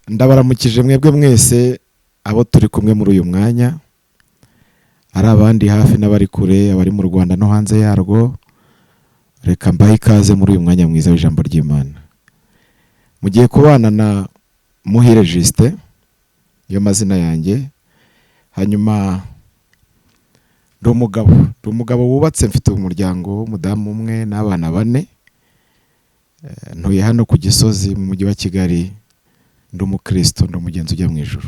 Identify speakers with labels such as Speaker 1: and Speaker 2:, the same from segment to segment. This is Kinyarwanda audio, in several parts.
Speaker 1: Ndabaramukije mwebwe mwese abo turi kumwe muri uyu mwanya, ari abandi hafi n'abari kure, abari mu Rwanda no hanze yarwo. Reka mbahe ikaze muri uyu mwanya mwiza w'ijambo ry'Imana. Mugiye kubana na Muhire Justin, niyo mazina yanjye. Hanyuma ndi umugabo wubatse, mfite umuryango w'umudamu umwe n'abana bane. Ntuye hano ku Gisozi mu mujyi wa Kigali. Ndi umukristo, ndi umugenzi ujya mu ijuru.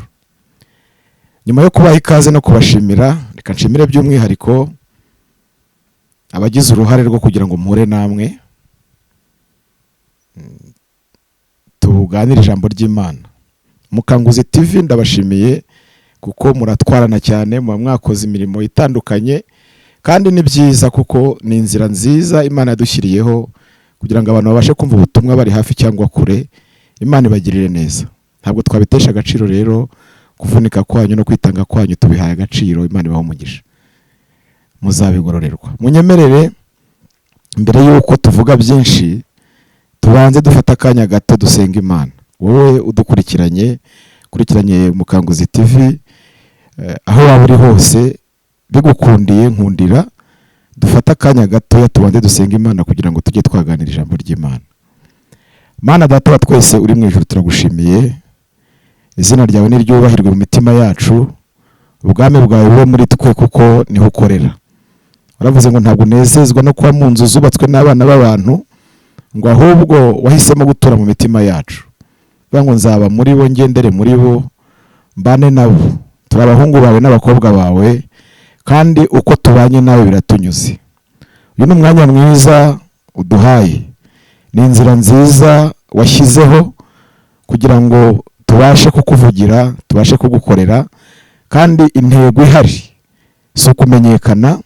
Speaker 1: Nyuma yo kubaha ikaze no kubashimira, reka nshimire by'umwihariko abagize uruhare rwo kugira ngo mpure namwe, tuganire ijambo ry'Imana. Mukanguzi TV, ndabashimiye kuko muratwarana cyane, muba mwakoze imirimo itandukanye, kandi ni byiza kuko ni inzira nziza Imana yadushyiriyeho kugira ngo abantu babashe kumva ubutumwa bari hafi cyangwa kure. Imana ibagirire neza. Ntabwo twabitesha agaciro rero, kuvunika kwanyu no kwitanga kwanyu tubihaye agaciro. Imana ibahe umugisha, muzabigororerwa. Munyemerere, mbere y'uko tuvuga byinshi, tubanze dufate akanya gato dusenga Imana. Wowe udukurikiranye, ukurikiranye Mukanguzi TV, aho waba uri hose, bigukundiye, nkundira dufate akanya gatoya tubanze dusenga Imana kugira ngo tujye twaganira ijambo ry'Imana. Mana Data wa twese uri mu ijuru, turagushimiye. Izina ryawe niryubahirwe mu mitima yacu, ubwami bwawe bube muri twe kuko niho ukorera. Waravuze ngo ntabwo unezezwa no kuba mu nzu zubatswe n'abana b'abantu, ngo ahubwo wahisemo gutura mu mitima yacu. Uvuga ngo nzaba muri bo, ngendere muri bo, mbane nabo. Turi abahungu bawe n'abakobwa bawe, kandi uko tubanye nawe biratunyuze. Uyu ni umwanya mwiza uduhaye, ni inzira nziza washyizeho kugira ngo tubashe kukuvugira, tubashe kugukorera. Kandi intego ihari si ukumenyekana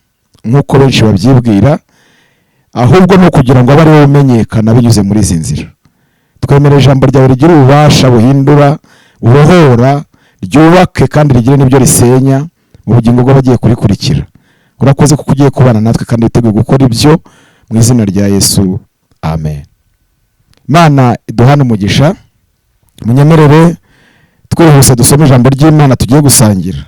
Speaker 1: nk'uko benshi babyibwira, ahubwo ni ukugira ngo abe ari wowe umenyekana binyuze muri izi nzira. Twemera ijambo ryawe rigira ububasha buhindura, bubohora, ryubake kandi rigire n'ibyo risenya mu bugingo bw'abagiye kurikurikira. Urakoze kuko ugiye kubana natwe kandi witeguye gukora ibyo, mu izina rya Yesu, amen. Imana iduhane umugisha. Munyemerere twihuse dusome ijambo ry'Imana tugiye gusangira.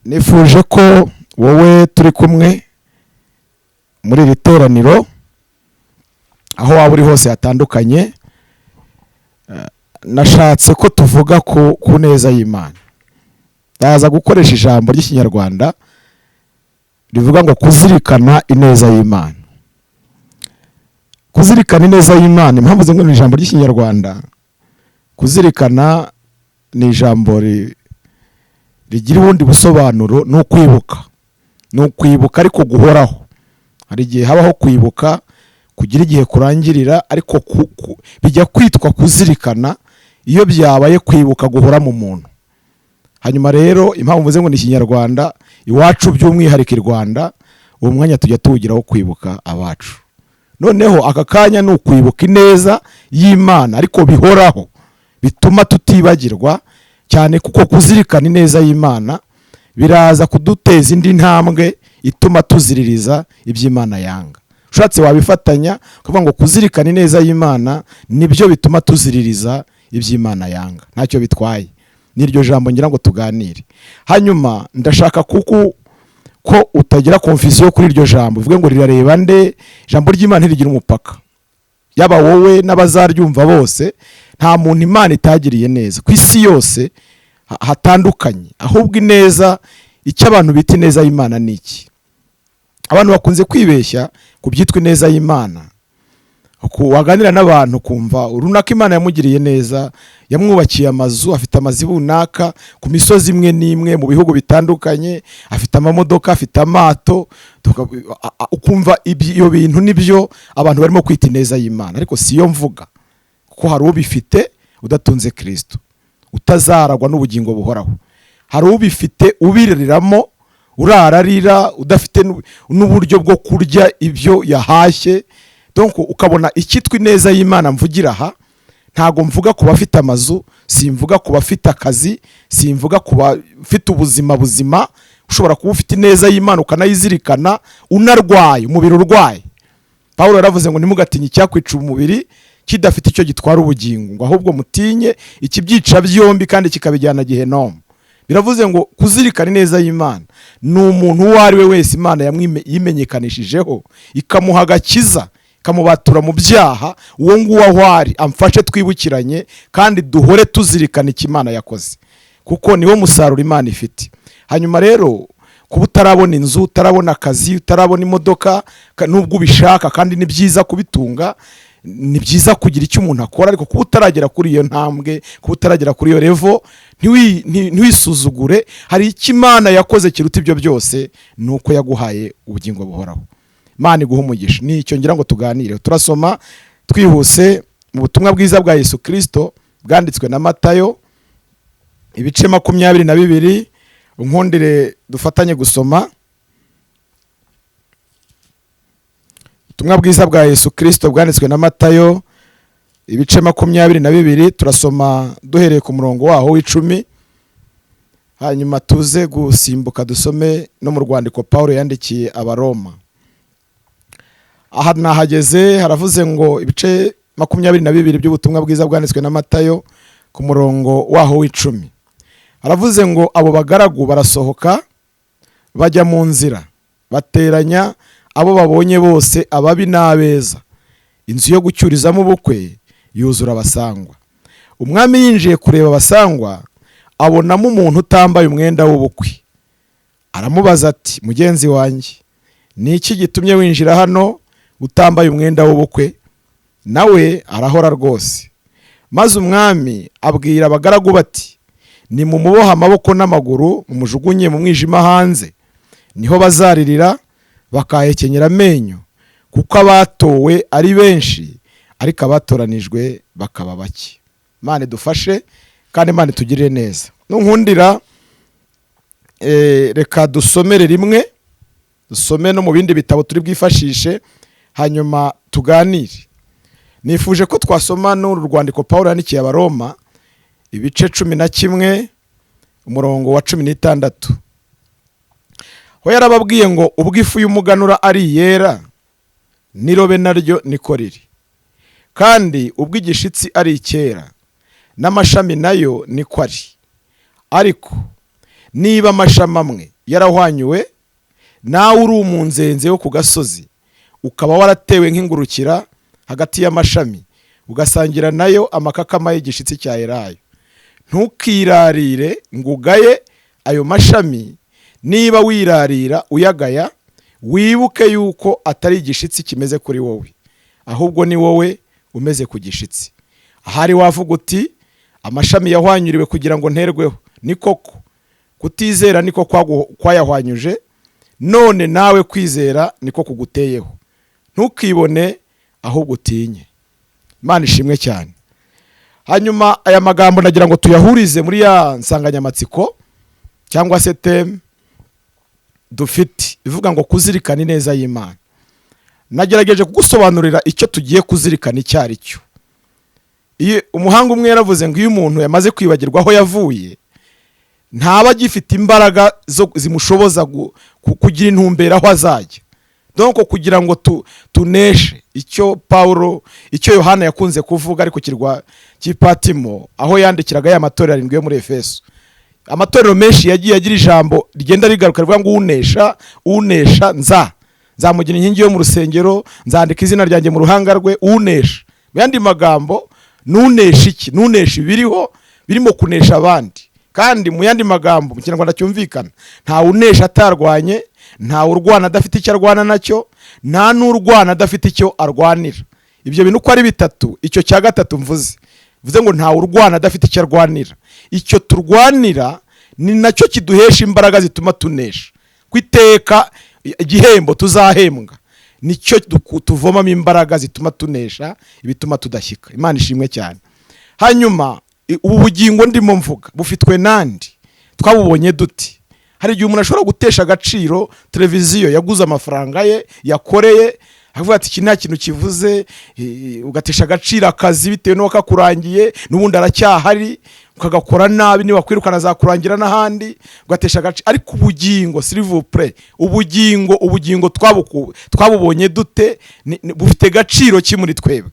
Speaker 1: Nifuje ko wowe turi kumwe muri iri teraniro, aho waba uri hose hatandukanye, nashatse ko tuvuga ku neza y'Imana. Ndaza gukoresha ijambo ry'Ikinyarwanda rivuga ngo kuzirikana ineza y'Imana. Kuzirikana ineza y'Imana, impamvu zimwe mu ijambo ry'Ikinyarwanda, kuzirikana ni ijambo rigira ubundi busobanuro, ni ukwibuka, ni ukwibuka ariko guhoraho. Hari igihe habaho kwibuka kugira igihe kurangirira, ariko bijya kwitwa kuzirikana iyo byabaye kwibuka guhora mu muntu. Hanyuma rero, impamvu mvuze ngo ni Ikinyarwanda, iwacu by'umwihariko i Rwanda, uwo mwanya tujya tuwugiraho kwibuka abacu. Noneho aka kanya ni ukwibuka ineza y'Imana ariko bihoraho, bituma tutibagirwa cyane, kuko kuzirikana ineza y'Imana biraza kuduteza indi ntambwe ituma tuziririza iby'Imana yanga. Ushatse wabifatanya ukavuga ngo kuzirikana ineza y'Imana nibyo bituma tuziririza iby'Imana yanga. Ntacyo bitwaye, n'iryo jambo ngira ngo tuganire. Hanyuma ndashaka kuko ko utagira confusion kuri iryo jambo, uvuge ngo rirareba nde. Ijambo ry'Imana ntirigira umupaka, yaba wowe n'abazaryumva bose. Nta muntu Imana itagiriye neza ku isi yose hatandukanye. Ahubwo ineza, icyo abantu bita ineza y'Imana ni iki? Abantu bakunze kwibeshya ku byitwa ineza y'Imana. Waganira n'abantu kumva runaka Imana yamugiriye neza, yamwubakiye amazu, afite amazu runaka ku misozi imwe n'imwe mu bihugu bitandukanye, afite amamodoka, afite amato, ukumva ibyo bintu nibyo abantu barimo kwita ineza y'Imana. Ariko si yo mvuga, kuko hari ubifite udatunze Kirisito, utazaragwa n'ubugingo buhoraho. Hari ubifite ubiriramo, urararira, udafite n'uburyo bwo kurya ibyo yahashye. Donc ukabona icyitwa ineza y'Imana mvugira aha, ntago mvuga ku bafite amazu, simvuga ku bafite akazi, simvuga ku bafite ubuzima buzima. Ushobora kuba ufite ineza y'Imana ukanayizirikana unarwaye, umubiri urwaye. Pawulo yaravuze ngo ntimugatinye icyakwica umubiri. Kidafite icyo gitwara ubugingo, ngo ahubwo mutinye ikibyica byombi kandi kikabijyana Gehenomu. Biravuze ngo kuzirikana ineza y'Imana ni umuntu uwo ari we wese Imana yimenyekanishijeho, ikamuha agakiza, ikamubatura mu byaha. Uwo nguwo aho ari amfashe twibukiranye kandi duhore tuzirikana icyo Imana yakoze, kuko niwo musaruro Imana ifite. Hanyuma rero, kuba utarabona inzu, utarabona akazi, utarabona imodoka, nubwo ubishaka, kandi ni byiza kubitunga, ni byiza kugira icyo umuntu akora, ariko kuba utaragera kuri iyo ntambwe, kuba utaragera kuri iyo level, ntiwisuzugure. Hari icyo Imana yakoze kiruta ibyo byose, ni uko yaguhaye ubugingo buhoraho. Imana iguha umugisha. Ni icyo ngira ngo tuganire. Turasoma twihuse mu butumwa bwiza bwa Yesu Kirisito bwanditswe na Matayo, ibice 22. Unkundire dufatanye gusoma ubutumwa bwiza bwa Yesu Kirisito bwanditswe na Matayo, ibice 22. Turasoma duhereye ku murongo waho w'10, hanyuma tuze gusimbuka dusome no mu rwandiko Paul yandikiye Abaroma. Aha nahageze. Haravuze ngo ibice 22 by'ubutumwa bwiza bwanditswe na Matayo, ku murongo waho w'10, haravuze ngo: "Abo bagaragu barasohoka bajya mu nzira, bateranya abo babonye bose, ababi n'abeza. Inzu yo gucyurizamo ubukwe yuzura abasangwa. Umwami yinjiye kureba abasangwa, abonamo umuntu utambaye umwenda w'ubukwe. Aramubaza ati: 'Mugenzi wanjye, ni iki gitumye winjira hano utambaye umwenda w'ubukwe?' Nawe arahora rwose. Maze umwami abwira abagaragu bati: 'Nimumubohe amaboko n'amaguru, mumujugunye mu mwijima hanze, niho bazaririra bakahekenyera amenyo, kuko abatowe ari benshi, ariko abatoranijwe bakaba bake.'" Imana idufashe kandi Imana itugirire neza. Nunkundira, reka dusomere rimwe, dusome no mu bindi bitabo turi bwifashishe, hanyuma tuganire. Nifuje ko twasoma n'uru rwandiko Paul yandikiye Abaroma, ibice 11, umurongo wa 16. Ho yarababwiye ngo: "Ubwo ifu y'umuganura ari iyera, n'irobe naryo niko riri; kandi ubwo igishitsi ari icyera, n'amashami nayo niko ari. Ariko niba amashami amwe yarahwanyuwe, nawe uri umunzenze wo ku gasozi, ukaba waratewe nk'ingurukira hagati y'amashami, ugasangira nayo amakakama y'igishitsi cya elayo, ntukirarire ngo ugaye ayo mashami. Niba wirarira uyagaya, wibuke yuko atari igishitsi kimeze kuri wowe, ahubwo ni wowe umeze ku gishitsi. Ahari wavuga uti: 'Amashami yahwanyuriwe kugira ngo nterweho.' Ni koko, kutizera niko kwayahwanyuje, none nawe kwizera niko kuguteyeho. Ntukibone, ahubwo utinye." Imana ishimwe cyane. Hanyuma aya magambo nagira ngo tuyahurize muri ya nsanganyamatsiko cyangwa se thème dufite ivuga ngo kuzirikana ineza y'Imana. Nagerageje kugusobanurira icyo tugiye kuzirikana icyo ari cyo. Iyo umuhanga umwe yaravuze ngo iyo umuntu yamaze kwibagirwa aho yavuye, ntaba agifite imbaraga zo zimushoboza kugira intumbero aho azajya. Donc kugira ngo tuneshe icyo Paulo, icyo Yohana yakunze kuvuga ari ku kirwa cy'Ipatimo, aho yandikiraga ya matorero arindwi yo muri Efeso. Amatorero menshi yagiye agira ijambo rigenda rigaruka rivuga ngo: "Unesha, unesha, nzamugira inkingi yo mu rusengero, nzandika izina ryanjye mu ruhanga rwe, unesha." Mu yandi magambo, nunesha iki? Nunesha ibiriho birimo kunesha abandi. Kandi mu yandi magambo, mu Kinyarwanda cyumvikana, ntawe unesha atarwanye, ntawe urwana adafite icyo arwana nacyo, nta n'urwana adafite icyo arwanira. Ibyo bintu uko ari bitatu, icyo cya gatatu mvuze ngo ntawe urwana adafite icyo arwanira, icyo turwanira ni nacyo kiduhesha imbaraga zituma tunesha. Ku iteka igihembo tuzahembwa nicyo tuvomamo imbaraga zituma tunesha ibituma tudashyika. Imana ishimwe cyane. Hanyuma ubu bugingo ndimo mvuga bufitwe nandi? Twabubonye duti? Hari igihe umuntu ashobora gutesha agaciro televiziyo yaguze amafaranga ye yakoreye, akavuga ati: "Iki nta kintu kivuze." Ugatesha agaciro akazi bitewe n'uko kakurangiye, n'ubundi aracyahari, ukagakora nabi, niba wakwirukana azakurangira n'ahandi, ugatesha agaciro. Ariko ubugingo, s'il vous plaît, ubugingo twabubonye dute? Bufite gaciro ki muri twebwe?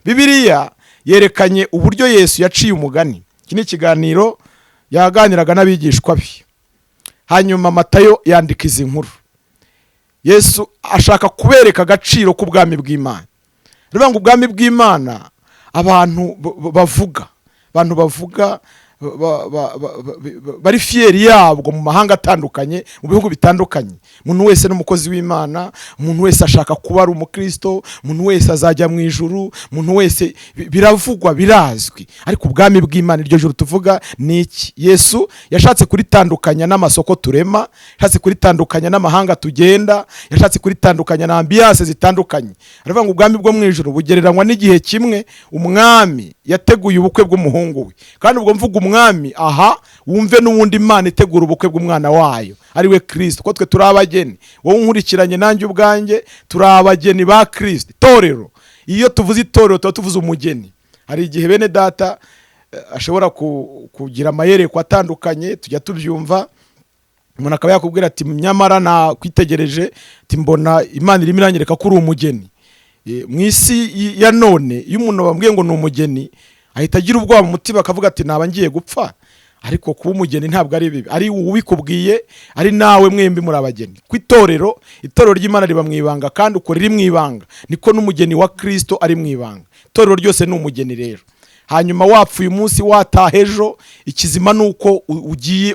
Speaker 1: Bibiliya yerekanye uburyo Yesu yaciye umugani. Iki ni ikiganiro yaganiraga n'abigishwa be. Hanyuma Matayo yandika izi nkuru. Yesu ashaka kubereka agaciro k'ubwami bw'Imana. Rivuga ngo ubwami bw'Imana abantu bavuga, abantu bavuga bari fier yabwo mu mahanga atandukanye, mu bihugu bitandukanye. Umuntu wese n'umukozi w'Imana, umuntu wese ashaka kuba ari umukristo, umuntu wese azajya mu ijuru, umuntu wese biravugwa, birazwi. Ariko ubwami bw'Imana, iryo juru tuvuga, ni iki? Yesu yashatse kuritandukanya n'amasoko turema, yashatse kuritandukanya n'amahanga tugenda, yashatse kuritandukanya na ambiance zitandukanye. Aravuga ngo ubwami bwo mu ijuru bugereranywa n'igihe kimwe umwami yateguye ubukwe bw'umuhungu we. Kandi ubwo mvuga umwami aha, wumve n'ubundi Imana itegura ubukwe bw'umwana wayo, ari we Kirisito, ko twe turi abageni. Wowe unkurikiranye, nanjye ubwanjye, turi abageni ba Kirisito. Itorero, iyo tuvuze itorero tuba tuvuze umugeni. Hari igihe bene data ashobora kugira amayerekwa atandukanye, tujya tubyumva, umuntu akaba yakubwira ati: "Nyamara nakwitegereje," ati: "mbona Imana irimo iranyereka ko uri umugeni." Mu isi ya none, iyo umuntu bambwiye ngo ni umugeni, ahita agira ubwoba mu mutima, akavuga ati: "Naba ngiye gupfa." Ariko kuba umugeni ntabwo ari bibi, ari ubikubwiye, ari nawe, mwembi muri abageni. Ku itorero, itorero ry'Imana riba mu ibanga, kandi uko riri mu ibanga niko n'umugeni wa Kirisito ari mu ibanga. Itorero ryose ni umugeni rero. Hanyuma wapfuye umunsi, wataha ejo, ikizima ni uko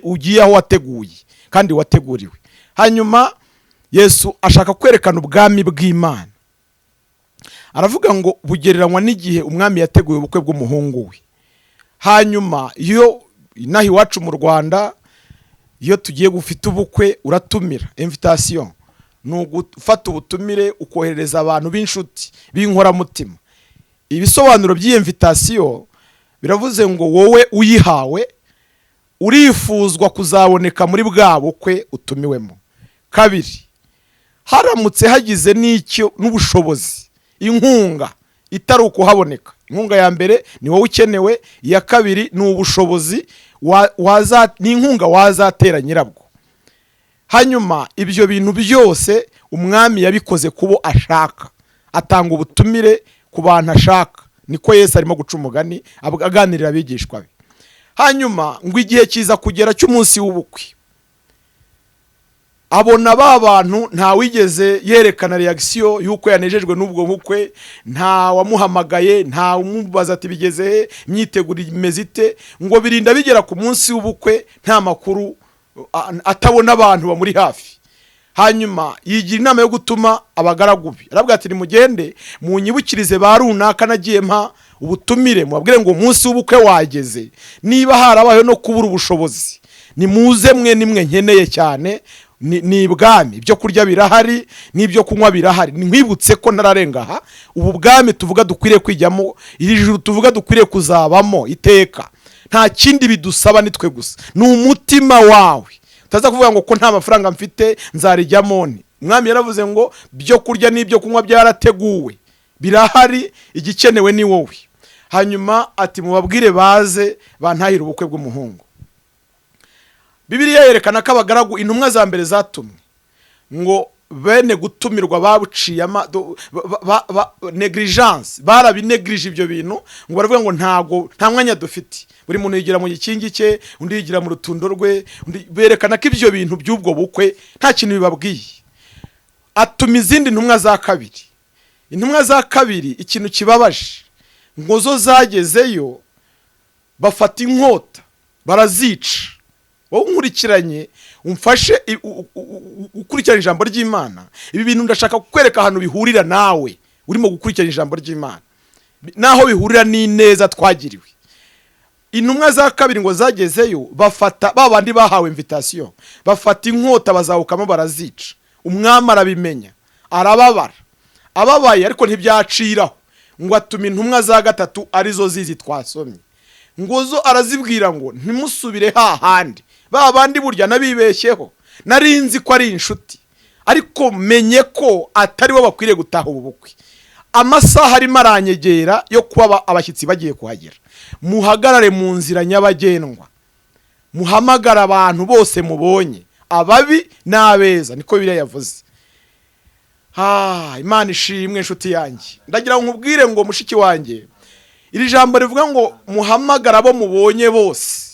Speaker 1: ugiye aho wateguye kandi wateguriwe. Hanyuma Yesu ashaka kwerekana ubwami bw'Imana, aravuga ngo bugereranywa n'igihe umwami yateguye ubukwe bw'umuhungu we. Hanyuma iyo inaha iwacu mu Rwanda, iyo tugiye gufite ubukwe, uratumira. Invitation ni ugufata ubutumire ukoherereza abantu b'inshuti, b'inkoramutima. Ibisobanuro by'iyi invitation biravuze ngo wowe uyihawe urifuzwa kuzaboneka muri bwa bukwe utumiwemo. Kabiri, haramutse hagize n'icyo n'ubushobozi, inkunga itari ukuhaboneka. Inkunga ya mbere ni wowe ukenewe, iya kabiri ni ubushobozi ni inkunga wazatera nyirabwo. Hanyuma ibyo bintu byose umwami yabikoze kubo ashaka, atanga ubutumire ku bantu ashaka. Niko Yesu arimo guca umugani aganirira abigishwa be. Hanyuma ngo igihe kiza kugera cy'umunsi w'ubukwe, abona ba bantu ntawigeze yerekana réaction y'uko yanejejwe n'ubwo bukwe, nta wamuhamagaye, nta umubaza ati: "Bigeze he? Imyiteguro imeze ite?" Ngo birinda bigera ku munsi w'ubukwe nta makuru, atabona abantu bamuri hafi. Hanyuma yigira inama yo gutuma abagaragu be, arabwira ati: "Nimugende munyibukirize ba runaka nagiye mpa ubutumire, mubabwire ngo umunsi w'ubukwe wageze. Niba harabayeho no kubura ubushobozi, nimuze mwe, nimwe nkeneye cyane. Ni ibwami, ibyo kurya birahari n'ibyo kunywa birahari. Nkwibutse ko ntararenga aha, ubu bwami tuvuga dukwiriye kwijyamo, iri juru tuvuga dukwiriye kuzabamo iteka, nta kindi bidusaba, ni twe gusa, ni umutima wawe." Utaza kuvuga ngo ko nta mafaranga mfite nzarijyamo. Ni umwami yaravuze ngo byo kurya n'ibyo kunywa byarateguwe, birahari, igikenewe ni wowe. Hanyuma ati: "Mubabwire baze bantahire ubukwe bw'umuhungu." Bibiliya yerekana ko abagaragu, intumwa za mbere zatumwe, ngo bene gutumirwa babuciye negligence, barabinegirije ibyo bintu. Ngo baravuga ngo ntago, nta mwanya dufite. Buri muntu yigira mu gikingi cye, undi yigira mu rutundo rwe, undi berekana ko ibyo bintu by'ubwo bukwe nta kintu bibabwiye. Atuma izindi ntumwa za kabiri. Intumwa za kabiri, ikintu kibabaje, ngo zo zagezeyo bafata inkota barazica. Wowe unkurikiranye, umfashe ukurikirana ijambo ry'Imana, ibi bintu ndashaka kukwereka ahantu bihurira nawe urimo gukurikirana ijambo ry'Imana, naho bihurira n'ineza twagiriwe. Intumwa za kabiri ngo zagezeyo, bafata ba bandi bahawe invitation, bafata inkota bazawukamo barazica. Umwami arabimenya, arababara. Ababaye ariko ntibyaciraho, ngo atuma intumwa za gatatu, arizo zizi twasomye. Ngo zo arazibwira ngo: "Ntimusubire hahandi, ba bandi burya nabibeshyeho, nari nzi ko ari inshuti, ariko menye ko atari bo bakwiriye gutaha ubu bukwe. Amasaha arimo aranyegera yo kuba abashyitsi bagiye kuhagera. Muhagarare mu nzira nyabagendwa, muhamagare abantu bose mubonye, ababi n'abeza." Niko Bibiliya yavuze. Ah, Imana ishimwe. Inshuti yanjye, ndagira ngo nkubwire ngo mushiki wanjye, iri jambo rivuga ngo muhamagara abo mubonye bose.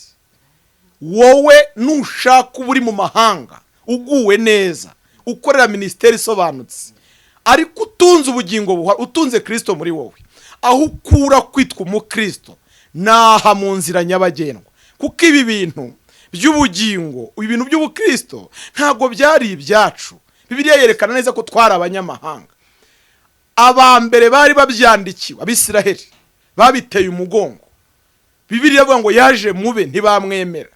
Speaker 1: Wowe nushaka uba uri mu mahanga, uguwe neza, ukorera minisiteri isobanutse, ariko utunze ubugingo buhora, utunze Kirisito muri wowe, aho ukura kwitwa umukristo naha mu nzira nyabagendwa. Kuko ibi bintu by'ubugingo, ibintu by'ubukristo ntabwo byari ibyacu. Bibiliya yerekana neza ko twari abanyamahanga. Aba mbere bari babyandikiwe, Abisiraheli, babiteye umugongo. Bibiliya avuga ngo yaje mube ntibamwemera,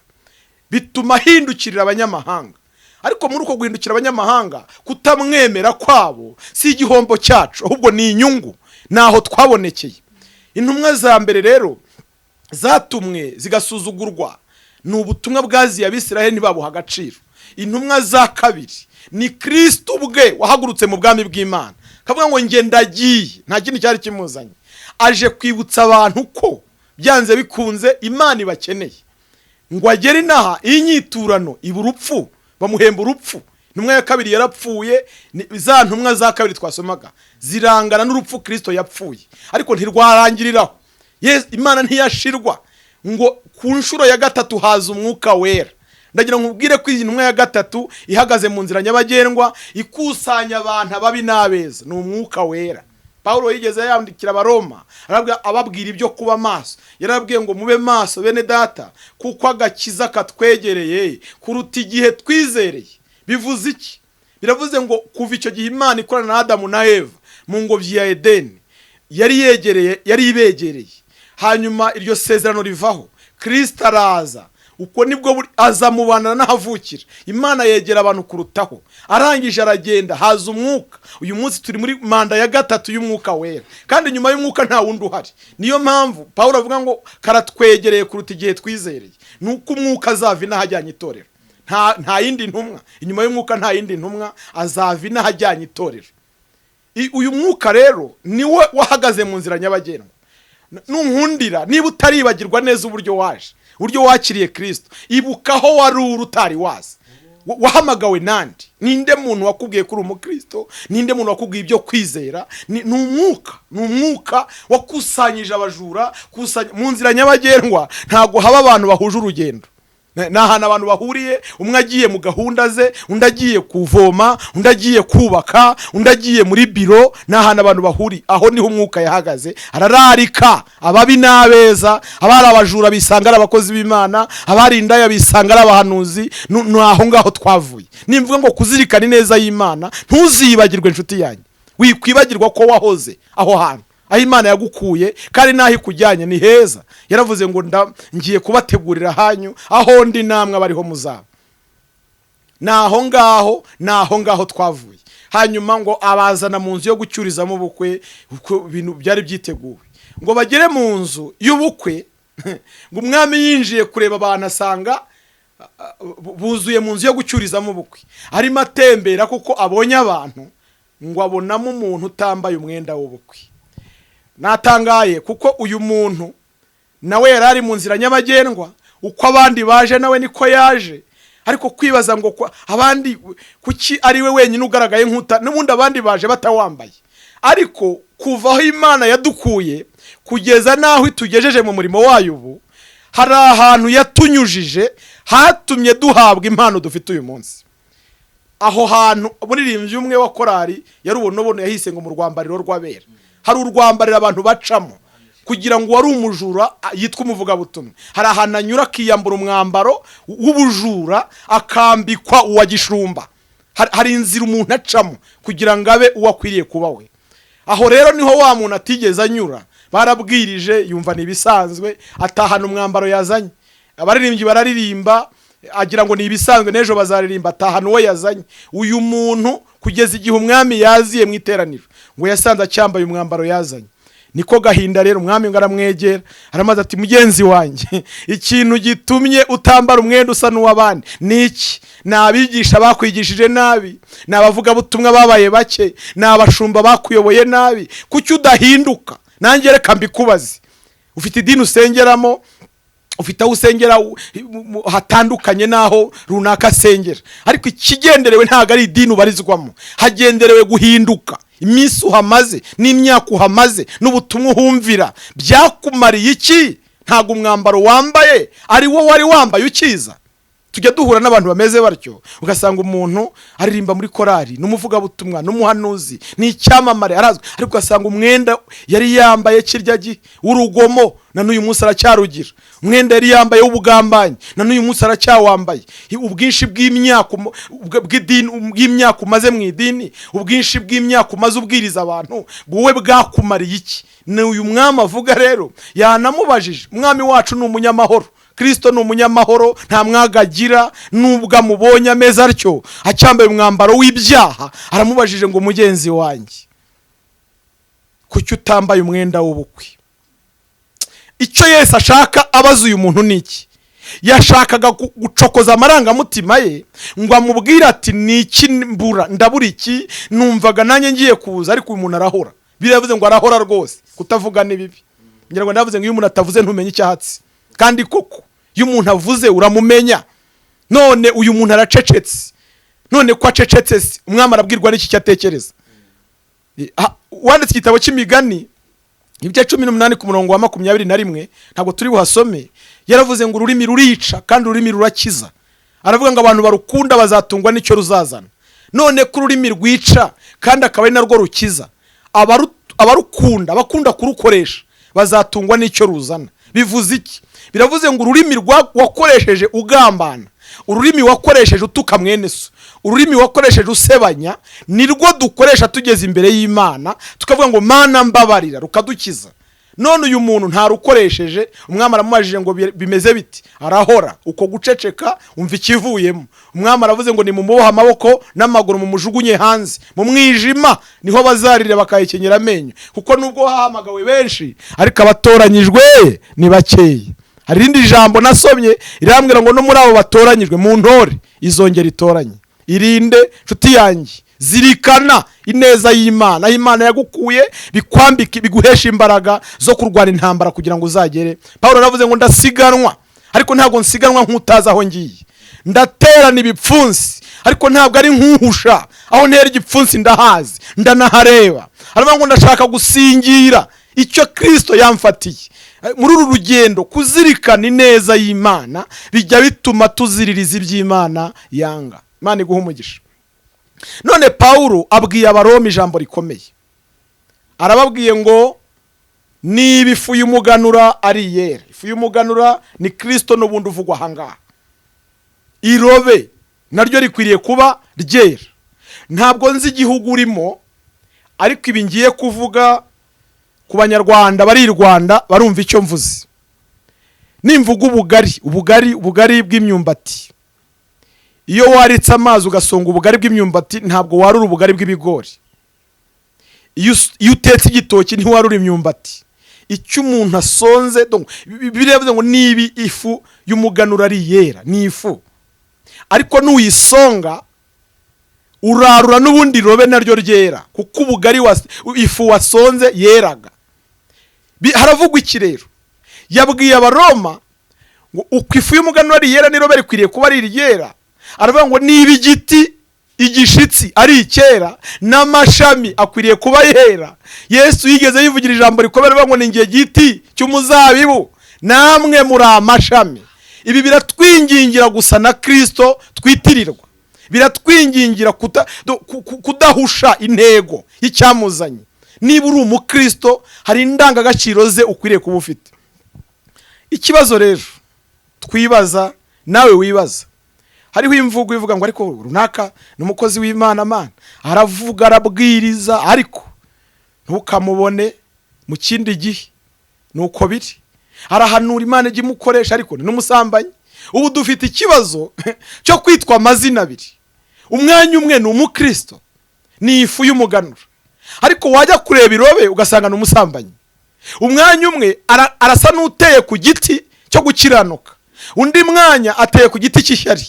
Speaker 1: bituma ahindukirira abanyamahanga. Ariko muri uko guhindukira abanyamahanga, kutamwemera kwabo si igihombo cyacu, ahubwo ni inyungu, ni aho twabonekeye. Intumwa za mbere rero zatumwe zigasuzugurwa, ni ubutumwa bwaziye Abisiraheli ntibabuha agaciro. Intumwa za kabiri ni Kirisito ubwe wahagurutse mu bwami bw'Imana, akavuga ngo njye ndagiye, nta kindi cyari kimuzanye, aje kwibutsa abantu ko byanze bikunze Imana ibakeneye. Ngo agere inaha, iyi nyiturano iba urupfu, bamuhemba urupfu. Intumwa ya kabiri yarapfuye. Za ntumwa za kabiri twasomaga zirangana n'urupfu Kirisito yapfuye, ariko ntirwarangiriraho. Imana ntiyashirwa. Ngo ku nshuro ya gatatu haza Umwuka Wera. Ndagira ngo nkubwire ko iyi ntumwa ya gatatu ihagaze mu nzira nyabagendwa, ikusanya abantu ababi n'abeza, ni Umwuka Wera. Pawulo yigeze yandikira Abaroma, ababwira ibyo kuba maso. Yarababwiye ngo mube maso, bene data, kuko agakiza katwegereye kuruta igihe twizereye. Bivuze iki? Biravuze ngo kuva icyo gihe Imana ikorana na Adamu na Eva mu ngobyi ya Edeni, yari yegereye, yari ibegereye. Hanyuma iryo sezerano rivaho, Kirisito araza. Uko nibwo aza mubana n'ahavukira. Imana yegera abantu kurutaho. Arangije aragenda, haza Umwuka. Uyu munsi turi muri manda ya gatatu y'Umwuka Wera, kandi nyuma y'Umwuka nta wundi uhari. Niyo mpamvu Pawulo avuga ngo karatwegereye kuruta igihe twizereye. Ni uko Umwuka azava inaha ajyanye itorero. Nta yindi ntumwa inyuma y'Umwuka, nta yindi ntumwa, azava inaha ajyanye itorero. Uyu Mwuka rero niwe wahagaze mu nzira nyabagendwa. Nunkundira, niba utaribagirwa neza uburyo waje, uburyo wakiriye Kirisito, ibuka aho wari uri utari waza. Wahamagawe nande? Ninde muntu wakubwiye ko uri umukristo? Ninde muntu wakubwiye ibyo kwizera? Ni Umwuka, ni Umwuka wakusanyije abajura mu nzira nyabagendwa. Ntabwo haba abantu bahuje urugendo. Ni ahantu abantu bahuriye, umwe agiye mu gahunda ze, undi agiye kuvoma, undi agiye kubaka, undi agiye muri biro. Ni ahantu abantu bahuriye. Aho niho Umwuka yahagaze, arararika ababi n'abeza. Abari abajura bisanga ari abakozi b'Imana, abari indaya bisanga ari abahanuzi. Ni aho ngaho twavuye. Nimvuga ngo kuzirikana ineza y'Imana, ntuzibagirwe, inshuti yanjye, wikwibagirwa ko wahoze aho hantu, aho Imana yagukuye, kandi n'aho ikujyanye ni heza. Yaravuze ngo ngiye kubategurira ahanyu, aho ndi namwe abariho muzaba. Ni aho ngaho, ni aho ngaho twavuye. Hanyuma ngo abazana mu nzu yo gucyurizamo ubukwe, uko ibintu byari byiteguwe. Ngo bagere mu nzu y'ubukwe, ngo umwami yinjiye kureba abantu, asanga buzuye mu nzu yo gucyurizamo ubukwe. Arimo atembera kuko abonye abantu, ngo abonamo umuntu utambaye umwenda w'ubukwe. Natangaye kuko uyu muntu nawe yari ari mu nzira nyabagendwa. Uko abandi baje nawe niko yaje. Ariko kwibaza ngo abandi kuki ari we wenyine ugaragaye nk'uta, n'ubundi abandi baje batawambaye? Ariko kuva aho Imana yadukuye kugeza n'aho itugejeje mu murimo wayo ubu, hari ahantu yatunyujije hatumye duhabwa impano dufite uyu munsi. Aho hantu umuririmbyi umwe wa korari yari ubunobono yahise ngo mu rwambariro rw'abera. Hari urwambariro abantu bacamo kugira ngo uwari umujura yitwe umuvugabutumwa. Hari ahantu anyura akiyambura umwambaro w'ubujura, akambikwa uwa gishumba. Hari inzira umuntu acamo kugira ngo abe uwo akwiriye kuba we. Aho rero niho wa muntu atigeze anyura. Barabwirije, yumva ni ibisanzwe, atahana umwambaro yazanye. Abaririmbyi bararirimba, agira ngo ni ibisanzwe, n'ejo bazaririmba, atahana uwo yazanye. Uyu muntu kugeza igihe umwami yaziye mu iteraniro, ngo yasanze acyambaye umwambaro yazanye. Niko gahinda rero. Umwami ngo aramwegera, aramaze ati: "Mugenzi wanjye, ikintu gitumye utambara umwenda usa n'uw'abandi ni iki? Ni abigisha bakwigishije nabi? Ni abavugabutumwa babaye bake? Ni abashumba bakuyoboye nabi? Kuki udahinduka?" Nanjye reka mbikubaze: ufite idini usengeramo? Ufite aho usengera hatandukanye n'aho runaka asengera, ariko ikigenderewe ntabwo ari idini ubarizwamo. Hagenderewe guhinduka. Iminsi uhamaze n'imyaka uhamaze n'ubutumwa uhumvira byakumariye iki? Ntabwo umwambaro wambaye ari wo wari wambaye ukiza. Tujya duhura n'abantu bameze batyo, ugasanga umuntu aririmba muri korari, n'umuvugabutumwa, n'umuhanuzi, ni icyamamare, arazwi, ariko ugasanga umwenda yari yambaye kirya gihe w'urugomo na n'uyu munsi aracyarugira, umwenda yari yambaye w'ubugambanyi na n'uyu munsi aracyawambaye. Ubwinshi bw'imyaka bw'idini, bw'imyaka umaze mu idini, ubwinshi bw'imyaka umaze ubwiriza abantu, wowe bwakumariye iki? Ni uyu mwami avuga rero. Yanamubajije. Umwami wacu ni umunyamahoro. Kirisito ni umunyamahoro, nta mwaga agira. Nubwo amubonye ameze atyo, acyambaye umwambaro w'ibyaha, aramubajije ngo: "Mugenzi wanjye, kuki utambaye umwenda w'ubukwe?" Icyo Yesu ashaka abaza uyu muntu ni iki? Yashakaga gucokoza amarangamutima ye ngo amubwire ati: "Ni iki mbura? Ndabura iki? Numvaga nanjye ngiye kuza, ariko uyu muntu arahora." Biravuze ngo arahora rwose. Kutavuga ni bibi. Ngira ngo ndavuze ngo iyo umuntu atavuze ntumenye icyatsi, kandi koko iyo umuntu avuze uramumenya. None uyu muntu aracecetse. None ko acecetse se, umwami arabwirwa n'iki icyo atekereza? Wanditse igitabo cy'Imigani, ibice 18 ku murongo wa 21, ntabwo turi buhasome, yaravuze ngo ururimi rurica kandi ururimi rurakiza. Aravuga ngo abantu barukunda bazatungwa n'icyo ruzazana. None ko ururimi rwica kandi akaba ari narwo rukiza, abarukunda, abakunda kurukoresha bazatungwa n'icyo ruzana. Bivuze iki? Biravuze ngo ururimi wakoresheje ugambana, ururimi wakoresheje utuka mwene so, ururimi wakoresheje usebanya, nirwo dukoresha tugeze imbere y'Imana tukavuga ngo: "Mana, mbabarira", rukadukiza. None uyu muntu ntarukoresheje. Umwami aramubajije ngo bimeze biti? Arahora. Uko guceceka, umva ikivuyemo. Umwami aravuze ngo: "Nimumubohe amaboko n'amaguru, mumujugunye hanze mu mwijima, niho bazarira bakahekenyera amenyo, kuko nubwo hahamagawe benshi, ariko abatoranyijwe ni bakeya." Hari irindi jambo nasomye rirambwira ngo no muri abo batoranyijwe, mu ntore izongera itoranye. Irinde, nshuti yanjye, zirikana ineza y'Imana, aho Imana yagukuye, bikwambike, biguhesha imbaraga zo kurwana intambara kugira ngo uzagere. Paul aravuze ngo: "Ndasiganwa, ariko ntabwo nsiganwa nk'utazi aho ngiye. Ndaterana ibipfunsi, ariko ntabwo ari nk'uhusha. Aho ntera igipfunsi ndahazi, ndanahareba." Aravuga ngo: "Ndashaka gusingira icyo Kirisito yamfatiye muri uru rugendo." Kuzirikana ineza y'Imana bijya bituma tuziririza iby'Imana yanga. Imana iguha umugisha. None Pawulo abwiye Abaroma ijambo rikomeye. Arababwiye ngo niba ifu y'umuganura ari iyera, ifu y'umuganura ni Kirisito n'ubundi uvugwa ahangaha, irobe naryo rikwiriye kuba ryera. Ntabwo nzi igihugu urimo, ariko ibi ngiye kuvuga ku Banyarwanda bari i Rwanda barumva icyo mvuze. Nimvuga ubugari, ubugari, ubugari bw'imyumbati, iyo waritse amazi ugasonga ubugari bw'imyumbati, ntabwo warura ubugari bw'ibigori. Iyo utetse igitoki ntiwarura imyumbati. Icyo umuntu asonze, donc, Bibiliya yavuze ngo niba ifu y'umuganura ari iyera, ni ifu, ariko nuyisonga urarura n'ubundi robe naryo ryera, kuko ubugari ifu wasonze yeraga. Haravugwa iki rero? Yabwiye Abaroma ngo uko ifu y'umuganura ari iyera, n'irobe rikwiriye kuba ari iryera. Aravuga ngo niba igiti igishitsi ari icyera, n'amashami akwiriye kuba yera. Yesu yigeze yivugira ijambo rikomeye, rivuga ngo: "Ni njye giti cy'umuzabibu, namwe muri amashami." Ibi biratwingingira gusa na Kirisito twitirirwa, biratwingingira kudahusha intego y'icyamuzanye. Niba uri umukristo, hari indangagaciro ze ukwiriye kuba ufite. Ikibazo rero twibaza, nawe wibaza, hariho imvugo ivuga ngo: "Ariko runaka ni umukozi w'Imana, mana, aravuga, arabwiriza, ariko ntukamubone mu kindi gihe." Ni uko biri. Arahanura, Imana ijya imukoresha, ariko ni n'umusambanyi. Ubu dufite ikibazo cyo kwitwa amazina abiri. Umwanya umwe ni umukristo, ni ifu y'umuganura, ariko wajya kureba irobe ugasanga ni umusambanyi. Umwanya umwe arasa n'uteye ku giti cyo gukiranuka, undi mwanya ateye ku giti cy'ishyari,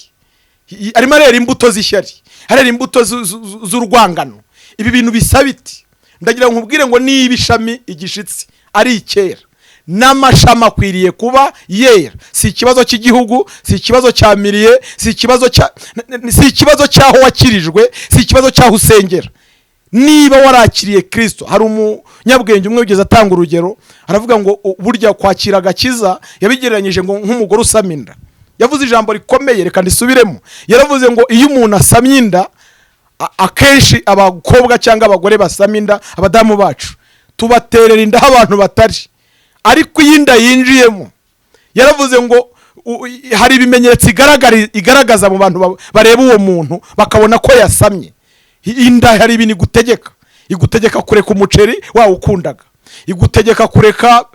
Speaker 1: arimo arera imbuto z'ishyari, arera imbuto z'urwangano. Ibi bintu bisa biti? Ndagira ngo nkubwire ngo niba ishami igishitsi ari icyera N'amashami akwiriye kuba yera. Si ikibazo cy'igihugu, si ikibazo cya milieu, si ikibazo cya si ikibazo cy'aho wakirijwe, si ikibazo cy'aho usengera. Niba warakiriye Kirisito, hari umunyabwenge umwe wigeze atanga urugero, aravuga ngo burya kwakira agakiza yabigereranyije ngo nk'umugore usama inda. Yavuze ijambo rikomeye, reka ndisubiremo. Yaravuze ngo iyo umuntu asamye inda, akenshi abakobwa cyangwa abagore basama inda, abadamu bacu tubaterera inda aho abantu batari. Ariko iyo inda yinjiyemo, yaravuze ngo hari ibimenyetso igaragaza mu bantu bareba uwo muntu bakabona ko yasamye inda. Hari ibintu igutegeka: igutegeka kureka umuceri wawukundaga, igutegeka kureka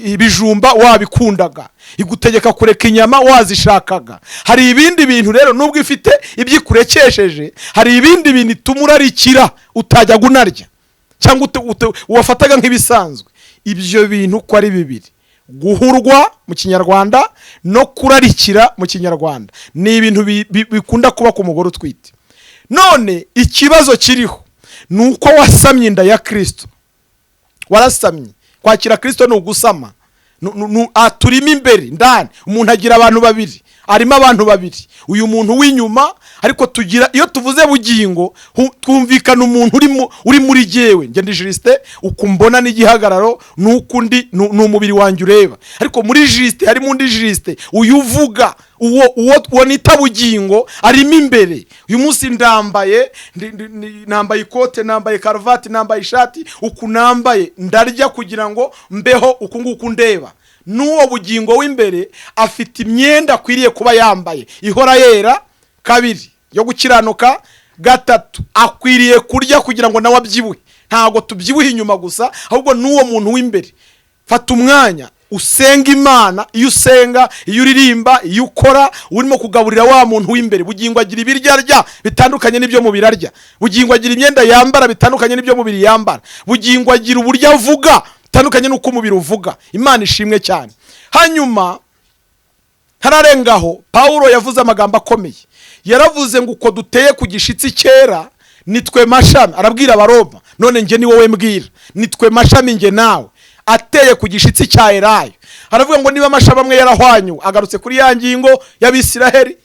Speaker 1: ibijumba wabikundaga, igutegeka kureka inyama wazishakaga. Hari ibindi bintu rero, nubwo ifite ibyo ikurekesheje, hari ibindi bintu ituma urarikira utajyaga unarya cyangwa wafataga nk'ibisanzwe. Ibyo bintu uko ari bibiri, guhurwa mu Kinyarwanda no kurarikira mu Kinyarwanda, ni ibintu bikunda kuba ku mugore utwite. None ikibazo kiriho ni uko wasamye inda ya Kirisito. Warasamye. Kwakira Kirisito ni ugusama. Turimo imbere ndani. Umuntu agira abantu babiri, arimo abantu babiri, uyu muntu w'inyuma. Ariko tugira, iyo tuvuze bugingo, twumvikana umuntu uri muri jyewe. Njye ndi Justin, uku mbona n'igihagararo nuko undi ni umubiri wanjye ureba, ariko muri Justin harimo undi Justin, uyu uvuga, uwo nita bugingo arimo imbere. Uyu munsi ndambaye, nambaye ikote, nambaye karuvati, nambaye ishati, uku nambaye, ndarya kugira ngo mbeho uku nguku ndeba. N'uwo bugingo w'imbere afite imyenda akwiriye kuba yambaye ihora yera, kabiri yo gukiranuka, gatatu akwiriye kurya kugira ngo nawe abyibuhe. Ntabwo tubyibuhe inyuma gusa, ahubwo n'uwo muntu w'imbere. Fata umwanya usenga Imana. Iyo usenga, iyo uririmba, iyo ukora, urimo kugaburira wa muntu w'imbere. Bugingo agira ibiryo arya bitandukanye n'ibyo mubiri arya. Bugingo agira imyenda yambara bitandukanye n'ibyo mubiri yambara. Bugingo agira uburyo avuga bitandukanye n'uko umubiri uvuga. Imana ishimwe cyane. Hanyuma ntararengaho, Pawulo yavuze amagambo akomeye. Yaravuze ngo uko duteye ku gishitsi cyera, nitwe mashami. Arabwira Abaroma, none njye ni wowe mbwira, nitwe mashami, njye nawe ateye ku gishitsi cya elayo. Aravuga ngo niba amashami amwe yarahwanyuwe, agarutse kuri ya ngingo y'Abisiraheli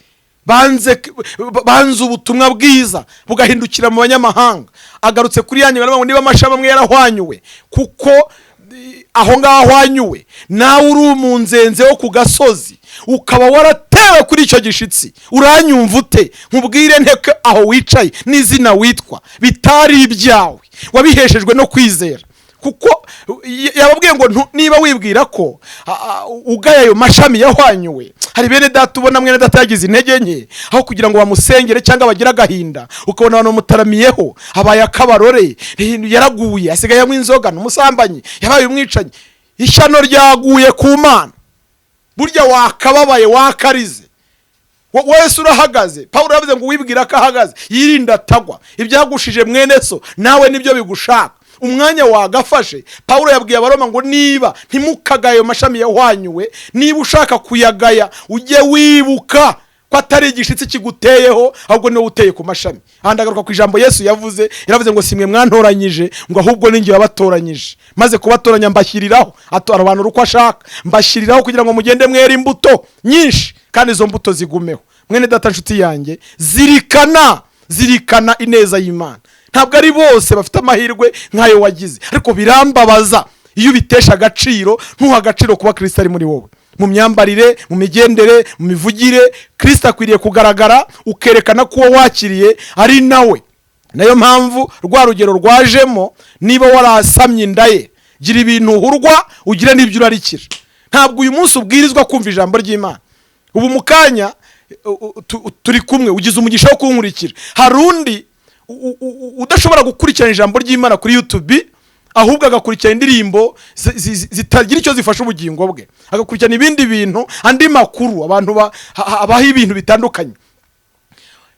Speaker 1: banze ubutumwa bwiza bugahindukira mu banyamahanga. Agarutse kuri ya ngingo, aravuga ngo niba amashami amwe yarahwanyuwe, kuko aho ngaho ahwanyuwe, nawe uri umunzenze wo ku gasozi ukaba waratewe kuri icyo gishitsi, uranyumva ute? Nkubwire nteke aho wicaye n'izina witwa bitari ibyawe, wabiheshejwe no kwizera. Kuko yababwiye ngo niba wibwira ko ugaya ayo mashami yahwanyuwe. Hari bene data ubona mwene data yagize intege nke, aho kugira ngo bamusengere cyangwa bagire agahinda, ukabona abantu bamutaramiyeho, abaye akabarore, yaraguye, asigaye anywa inzoga, ni umusambanyi, yabaye umwicanyi. Ishyano ryaguye ku Mana. Burya wakababaye, wakarize. Wese urahagaze. Pawulo yavuze ngo uwibwira ko ahagaze yirinda atagwa. Ibyagushije mwene so nawe nibyo bigushaka. Umwanya wagafashe. Pawulo yabwiye Abaroma ngo niba ntimukagaye ayo mashami yahwanyuwe, niba ushaka kuyagaya ujye wibuka ko atari igishitsi kiguteyeho, ahubwo niwe uteye ku mashami. Ahandi agaruka ku ijambo Yesu yavuze. Yaravuze ngo si mwe mwantoranyije, ngo ahubwo ni njye wabatoranyije, maze kubatoranya mbashyiriraho, arobanura uko ashaka, mbashyiriraho kugira ngo mugende mwere imbuto nyinshi kandi izo mbuto zigumeho. Mwene data, nshuti yanjye, zirikana, zirikana ineza y'Imana. Ntabwo ari bose bafite amahirwe nk'ayo wagize, ariko birambabaza iyo ubitesha agaciro, ntuha agaciro kuba Kirisito ari muri wowe. Mu myambarire, mu migendere, mu mivugire, Kirisito akwiriye kugaragara, ukerekana ko uwo wakiriye ari nawe. Nayo mpamvu rwa rugero rwajemo: niba warasamye inda ye, gira ibintu uhurwa, ugire n'ibyo urarikira. Ntabwo uyu munsi ubwirizwa kumva ijambo ry'Imana. Ubu mu kanya turi kumwe, ugize umugisha wo kunkurikira. Hari undi udashobora gukurikirana ijambo ry'Imana kuri YouTube, ahubwo agakurikirana indirimbo zitagira icyo zifasha ubugingo bwe, agakurikirana ibindi bintu, andi makuru, abantu abaha ibintu bitandukanye.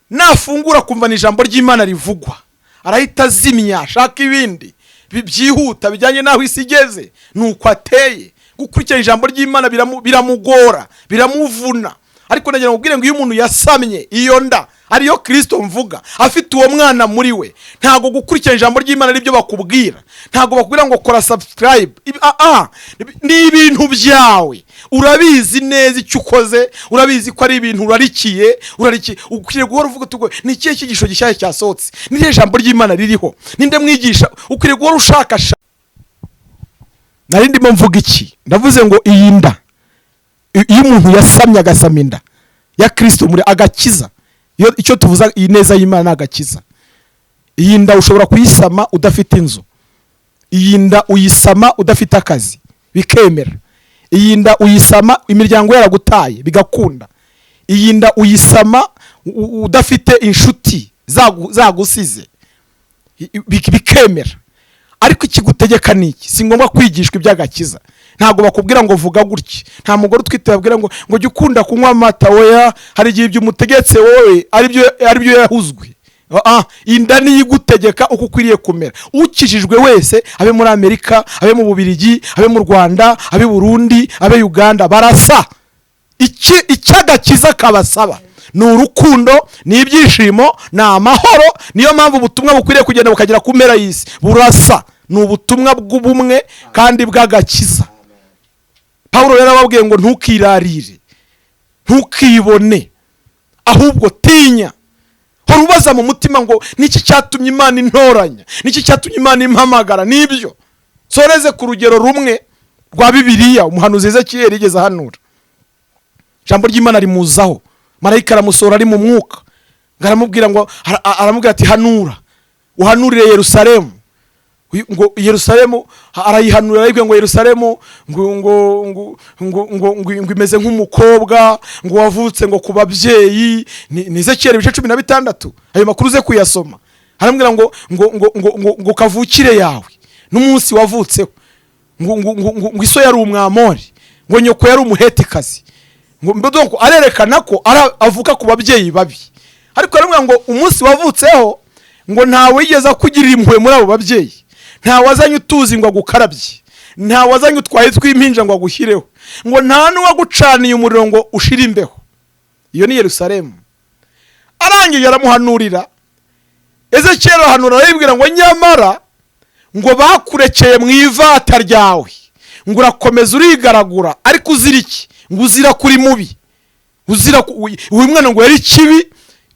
Speaker 1: Nafungura kumva ni ijambo ry'Imana rivugwa, arahita azimya ashaka ibindi byihuta bijyanye n'aho isi igeze. Ni uko ateye. Gukurikirana ijambo ry'Imana biramugora, biramuvuna. Ariko nagira ngo ubwire ngo iyo umuntu yasamye iyo nda Ariyo Kirisito mvuga, afite uwo mwana muri we. Ntabwo gukurikirana ijambo ry'Imana aribyo bakubwira. Ntabwo bakubwira ngo kora subscribe. Ni ibintu byawe, urabizi neza icyo ukoze, urabizi ko ari ibintu urarikiye, urarikiye. Ukwiriye guhora uvuga uti: "Ni ikihe cyigisho gishyashya cyasohotse? Ni irihe jambo ry'Imana ririho? Ninde mwigisha?" Ukwiriye guhora ushakashaka. Nari ndimo mvuga iki? Ndavuze ngo iyi nda, iyo umuntu yasamye, agasama inda ya Kirisito muri agakiza, iyo icyo tuvuza iyi neza y'Imana ni agakiza. Iyi nda ushobora kuyisama udafite inzu, iyi nda uyisama udafite akazi bikemera, iyi nda uyisama imiryango yaragutaye bigakunda, iyi nda uyisama udafite inshuti zagusize bikemera. Ariko ikigutegeka ni iki? Si ngombwa kwigishwa iby'agakiza. Ntabwo bakubwira ngo vuga gutya. Nta mugore utwite babwira ngo jya ukunda kunywa amata. Oya, hari igihe ibyo umutegetse wowe aribyo yahuzwe. Inda niyo igutegeka uko ukwiriye kumera. Ukijijwe wese, abe muri Amerika, abe mu Bubirigi, abe mu Rwanda, abe Burundi, abe Uganda, barasa. Iki icy'agakiza kabasaba ni urukundo, ni ibyishimo, ni amahoro. Niyo mpamvu ubutumwa bukwiriye kugenda bukagera ku mpera y'isi. Burasa, ni ubutumwa bw'ubumwe kandi bw'agakiza. Pawulo rero ababwiye ngo ntukirarire, ntukibone, ahubwo tinya. Hora ubaza mu mutima ngo: "Niki cyatumye Imana intoranya? Niki cyatumye Imana impamagara?" Nibyo nsoreze ku rugero rumwe rwa Bibiliya. Umuhanuzi Ezekiyeli yigeze ahanura, ijambo ry'Imana rimuzaho, marayika aramusohora ari mu mwuka, ngo aramubwira ngo aramubwira ati: "Hanura, uhanurire Yerusalemu." Ngo Yerusalemu arayihanura, arayibwira ngo Yerusalemu ngo imeze nk'umukobwa ngo wavutse ngo ku babyeyi. Ni Ezekiyeli ibice 16, ayo makuru uze kuyasoma. Aramubwira ngo kavukire yawe n'umunsi wavutseho, ngo iso yari Umwamori, ngo nyoko yari Umuhetikazi. Ngo donc arerekana ko avuka ku babyeyi babi. Ariko aramubwira ngo umunsi wavutseho, ngo ntawe wigeze akugirira impuhwe muri abo babyeyi, nta wazanye utuzi ngo agukarabye, nta wazanye utwaye tw'impinja ngo agushyireho, ngo nta n'uwagucaniye umuriro ngo ushire imbeho. Iyo ni Yerusalemu. Arangije aramuhanurira, Ezekiyeli arahanura, arayibwira ngo nyamara ngo bakurekeye mu ivata ryawe, ngo urakomeza urigaragura. Ariko uzira iki? Ngo uzira kuri mubi, uzira uyu mwana ngo yari kibi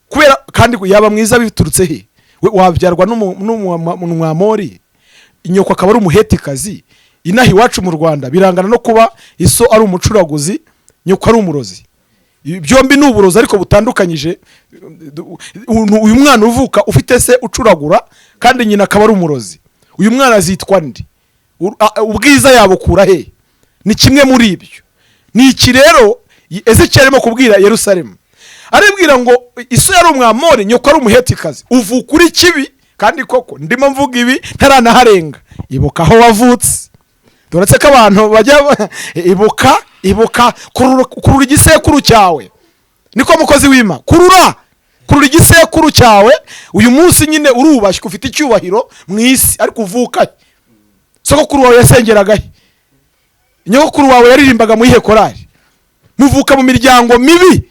Speaker 1: kubera. Kandi ngo yaba mwiza biturutse he? Wabyarwa n'Umwamori, inyoko akaba ari Umuhetikazi. Inaha iwacu mu Rwanda birangana no kuba iso ari umucuraguzi, nyoko ari umurozi. Byombi ni uburozi ariko butandukanyije. Uyu mwana uvuka ufite se ucuragura kandi nyina akaba ari umurozi, uyu mwana azitwa ndi? Ubwiza yabukura he? Ni kimwe muri ibyo. Ni iki rero Ezekiyeli arimo kubwira Yerusalemu? Aribwira ngo iso yari Umwamori, nyoko ari Umuhetikazi, uvuka uri kibi. Kandi koko ndimo mvuga ibi ntaranaharenga. Ibuka aho wavutse. Turetse ko abantu bajya ibuka, ibuka, kurura igisekuru cyawe. Niko mukozi w'Ima, kurura, kurura igisekuru cyawe. Uyu munsi nyine urubashywe, ufite icyubahiro mu isi, ariko uvuka he? Sogokuru wawe yasengeraga he? Nyogokuru wawe yaririmbaga mu iyihe korari? Muvuka mu miryango mibi.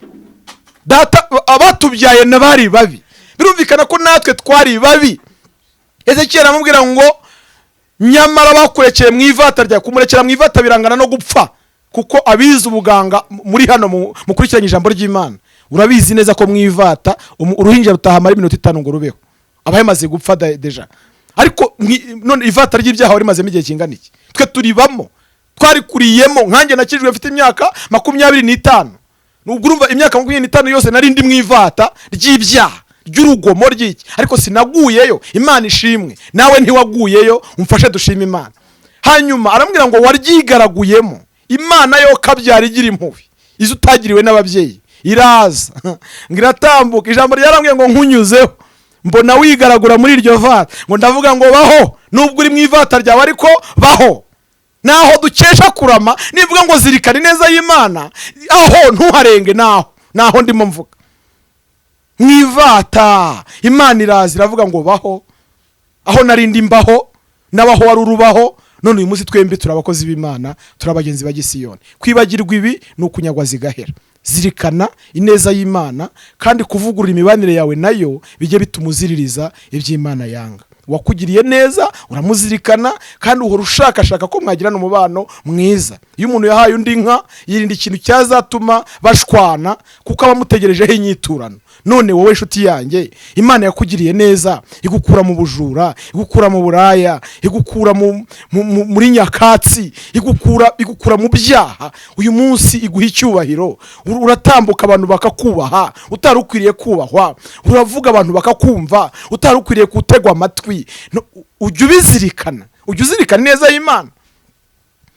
Speaker 1: Data abatubyaye na bari babi, birumvikana ko natwe twari babi. Ezekiyeli aramubwira ngo nyamara bakurekeye mu ivata ryawe. Kumurekera mu ivata birangana no gupfa, kuko abize ubuganga muri hano mukurikiranye ijambo ry'Imana, urabizi neza ko mu ivata uruhinja rutahamara iminota 5 ngo rubeho, aba yamaze gupfa déjà. Ariko none ivata ry'ibyaha warimazemo igihe kingana iki? Twe turibamo, twarikuriyemo. Nkanjye nakijwe mfite imyaka 25. Nubwo urumva imyaka 25 yose nari ndi mu ivata ry'ibyaha, ry'urugomo, ry'iki, ariko sinaguyeyo. Imana ishimwe, nawe ntiwaguyeyo, umfashe dushime Imana. Hanyuma aramubwira ngo waryigaraguyemo. Imana yo kabyara igira impuhwe, izo utagiriwe n'ababyeyi, iraza ngo iratambuka. Ijambo ryarambwiye ngo nkunyuzeho mbona wigaragura muri iryo vata, ngo ndavuga ngo baho, nubwo uri mu ivata ryawe, ariko baho. Naho dukesha kurama. Nivuga ngo zirikana ineza y'Imana, aho ntuharenge. Naho ndimo mvuga mu ivata, Imana iraza iravuga ngo baho. Aho narindi mbaho, n'abaho wari urubaho. None uyu munsi twembi turi abakozi b'Imana, turi abagenzi ba Gisiyoni. Kwibagirwa ibi ni ukunyagwa zigahera. Zirikana ineza y'Imana, kandi kuvugurura imibanire yawe nayo bijye bituma uziririza iby'Imana yanga. Wakugiriye neza uramuzirikana, kandi uhora ushakashaka ko mwagirana umubano mwiza. Iyo umuntu yahaye undi inka, yirinda ikintu cyazatuma bashwana, kuko aba amutegerejeho inyiturano. None wowe inshuti yanjye, Imana yakugiriye neza, igukura mu bujura, igukura mu buraya, igukura muri nyakatsi, igukura mu byaha. Uyu munsi iguha icyubahiro. Uratambuka abantu bakakubaha utari ukwiriye kubahwa, uravuga abantu bakakumva utari ukwiriye gutegwa amatwi. No, ujya ubizirikana, ujya uzirikana neza y'Imana.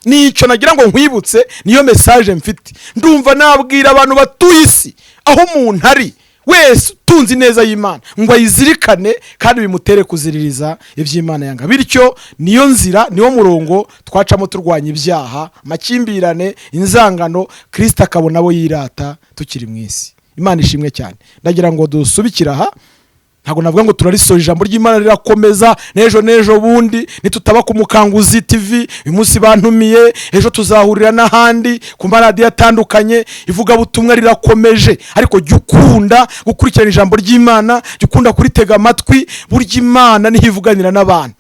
Speaker 1: Nicyo nagira ngo nkwibutse, niyo message mfite. Ndumva nabwira abantu batuye isi, aho umuntu ari wese utunze ineza y'Imana, ngo ayizirikane kandi bimutere kuziririza iby'Imana yanga. Bityo niyo nzira, niwo murongo twacamo turwanya ibyaha, amakimbirane, inzangano, Kirisita akabona abo yirata tukiri mu isi. Imana ishimwe cyane. Ndagira ngo dusubikire aha. Ntabwo navuga ngo turarisoje, ijambo ry'Imana rirakomeza n'ejo n'ejo bundi. Nitutaba ku Mukanguzi TV uyu munsi bantumiye, ejo tuzahurira n'ahandi ku maradiyo atandukanye. Ivugabutumwa rirakomeje, ariko jya ukunda gukurikirana ijambo ry'Imana, jya ukunda kuritega amatwi. Burya Imana niho ivuganira n'abantu.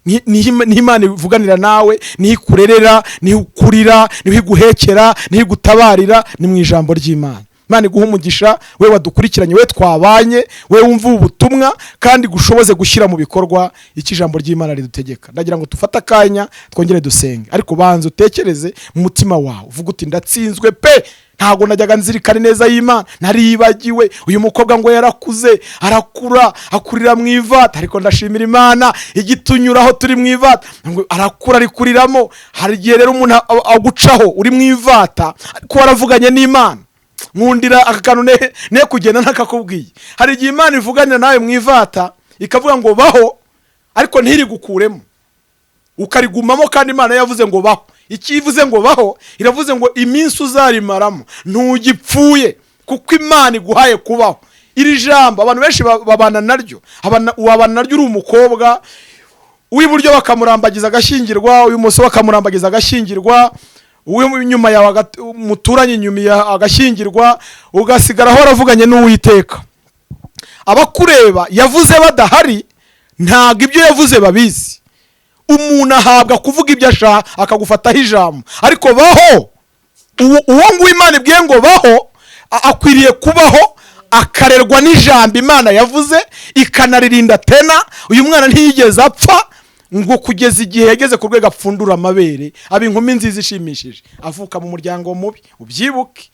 Speaker 1: Niho Imana ivuganira nawe, niho ikurerera, niho ukurira, niho iguhekera, niho igutabarira, ni mu ijambo ry'Imana. Imana iguha umugisha, we wadukurikiranye, we twabanye, we wumva ubu butumwa, kandi gushoboze gushyira mu bikorwa icyo ijambo ry'Imana ridutegeka. Ndagira ngo dufate akanya twongere dusenge, ariko banza utekereze mu mutima wawe, uvuga uti: "Ndatsinzwe pe, ntabwo najyaga nzirikana neza y'Imana, nariyibagiwe." Uyu mukobwa ngo yarakuze, arakura, akurira mu ivata, ariko ndashimira Imana igitunyuraho turi mu ivata, ngo arakura arikuriramo. Hari igihe rero umuntu agucaho uri mu ivata, ariko waravuganye n'Imana. Nkundira aka kantu ne kugenda ntakakubwiye. Hari igihe Imana ivuganira nawe mu ivata, ikavuga ngo baho, ariko ntirigukuremo, ukarigumamo. Kandi Imana yavuze ngo baho. Icyo ivuze ngo baho, iravuze ngo iminsi uzarimaramo ntugipfuye, kuko Imana iguhaye kubaho. Iri jambo abantu benshi babana naryo. Wabana naryo uri umukobwa, uw'iburyo bakamurambagiza agashyingirwa, uw'ibumoso bakamurambagiza agashyingirwa, uw'inyuma yawe muturanye inyuma agashyingirwa, ugasigara aho waravuganye n'Uwiteka. Abakureba yavuze badahari, ntabwo ibyo yavuze babizi. Umuntu ahabwa kuvuga ibyo ashaka, akagufataho ijambo, ariko baho. Uwo nguwo Imana ibwiye ngo baho, akwiriye kubaho, akarerwa n'ijambo Imana yavuze, ikanaririnda. Tena uyu mwana ntiyigeze apfa, ngo kugeza igihe yageze ku rwego apfundura amabere, aba inkumi nziza ishimishije. Avuka mu muryango mubi, ubyibuke,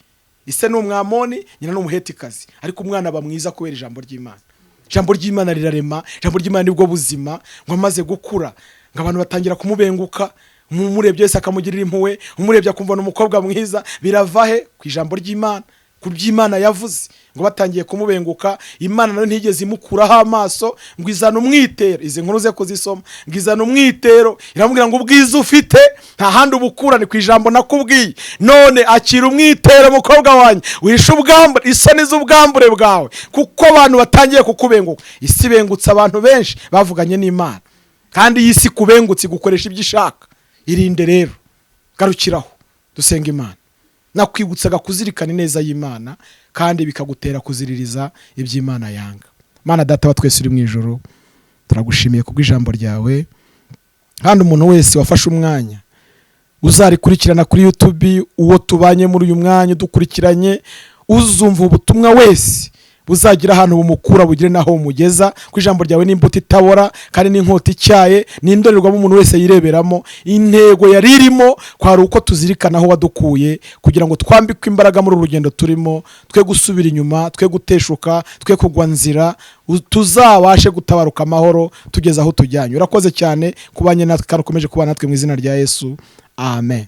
Speaker 1: ise ni Umwamoni, nyina ni Umuhetikazi, ariko umwana aba mwiza kubera ijambo ry'Imana. Ijambo ry'Imana rirarema, ijambo ry'Imana nibwo buzima. Ngo amaze gukura, ngo abantu batangira kumubenguka, umurebye wese akamugirira impuhwe, umurebye akumva ni umukobwa mwiza. Birava he? Ku ijambo ry'Imana, ku by'Imana yavuze. Ngo batangiye kumubenguka, Imana nayo ntiyigeze imukuraho amaso. Ngo izana umwitero, izi nkuru ze kuzisoma, ngo izana umwitero, iramubwira ngo ubwiza ufite nta handi ubukura, ni ku ijambo nakubwiye. None akira umwitero, mukobwa wanjye, wishe ubwambure, isoni z'ubwambure bwawe, kuko abantu batangiye kukubenguka. Isi ibengutse abantu benshi bavuganye n'Imana, kandi iyi si kubengutse igukoresha ibyo ishaka. Irinde rero, garukiraho dusenga Imana. Nakwibutsaga kuzirikana ineza y'Imana, kandi bikagutera kuziririza iby'Imana yanga. Mana Data wa twese uri mu ijoro, turagushimiye kubw'ijambo ryawe, kandi umuntu wese wafashe umwanya uzarikurikirana kuri YouTube, uwo tubanye muri uyu mwanya udukurikiranye, uzumva ubutumwa wese, buzagira ahantu bumukura, bugire n'aho bumugeza, ko ijambo ryawe n'imbuto itabora kandi n'inkota ityaye, n'indorerwamo umuntu wese yireberamo. Intego yari irimo kwari uko tuzirikana aho wadukuye, kugira ngo twambikwe imbaraga muri uru rugendo turimo, twe gusubira inyuma, twe guteshuka, twe kugwa nzira, tuzabashe gutabaruka amahoro tugeze aho tujyanye. Urakoze cyane kubanye natwe kandi ukomeje kubana natwe. Mu izina rya Yesu, amen.